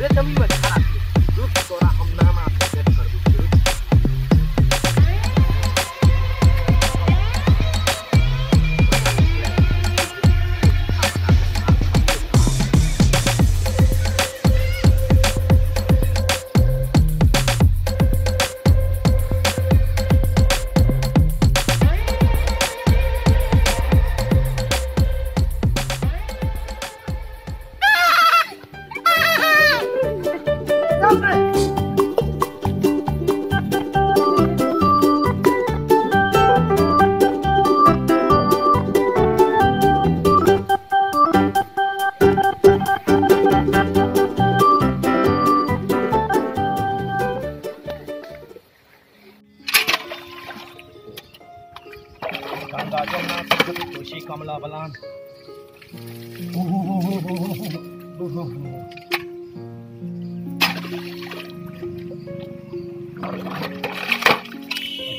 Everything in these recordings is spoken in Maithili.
रे जमीन में खड़ा छी रुक तोरा हम नामा सेट कर दै छी। गंगा जमुना सरस्वती कोसी कमला बलान।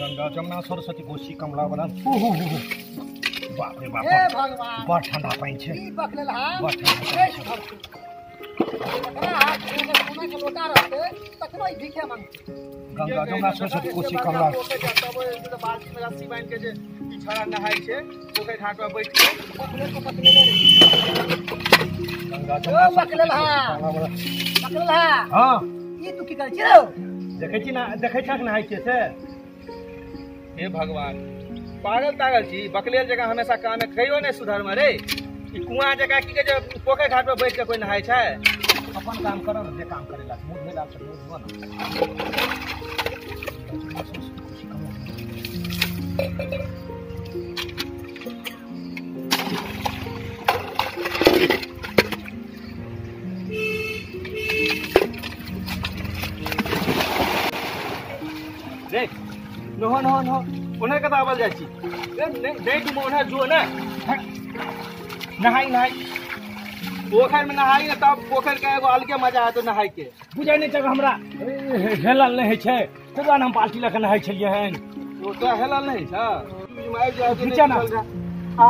गंगा जमुना सरस्वती कोसी कमला बलान। बाप रे बाप, बड़ ठंडा पानि छै, बड़ ठंडा। गंगा जमुना सरस्वती कोसी कमला। बाल्टी में रस्सी बांध के जे ई छड़ा नहाय छै पोखरि घाट पर बैठ के। गंगा जमुना बकलेल। हां ई तू की करै छी रे? देखै छी ना, देखै छक नहाय छै से। हे भगवान, पागल तागल छी? बकलेल जगह हमेशा काम में कहियो नहीं सुधरमे रे। ई कुआं जगह की कहै छै, पोखरि घाट पर बैठ के कोई नहाय छै? अपन काम कर न, जे काम करेला मुँह धोला से मुँह धो ना। रे नहो नहो नहो, ओने कतऽ आबल जाइ छी? रे नहीं डूबो, ओने जो ने नहाई नहाई पोखरि में नहाई ने तब पोखरि के एगो अलगे मजा आयत नहाय के। बुझै नहि छै हमरा हेलल नहि होइ छै, तै दुआरे हम बाल्टी लऽ के नहाय छलियै हन। तो तोरा हेलल नहि छै? आबि जाय खींचा ना। आ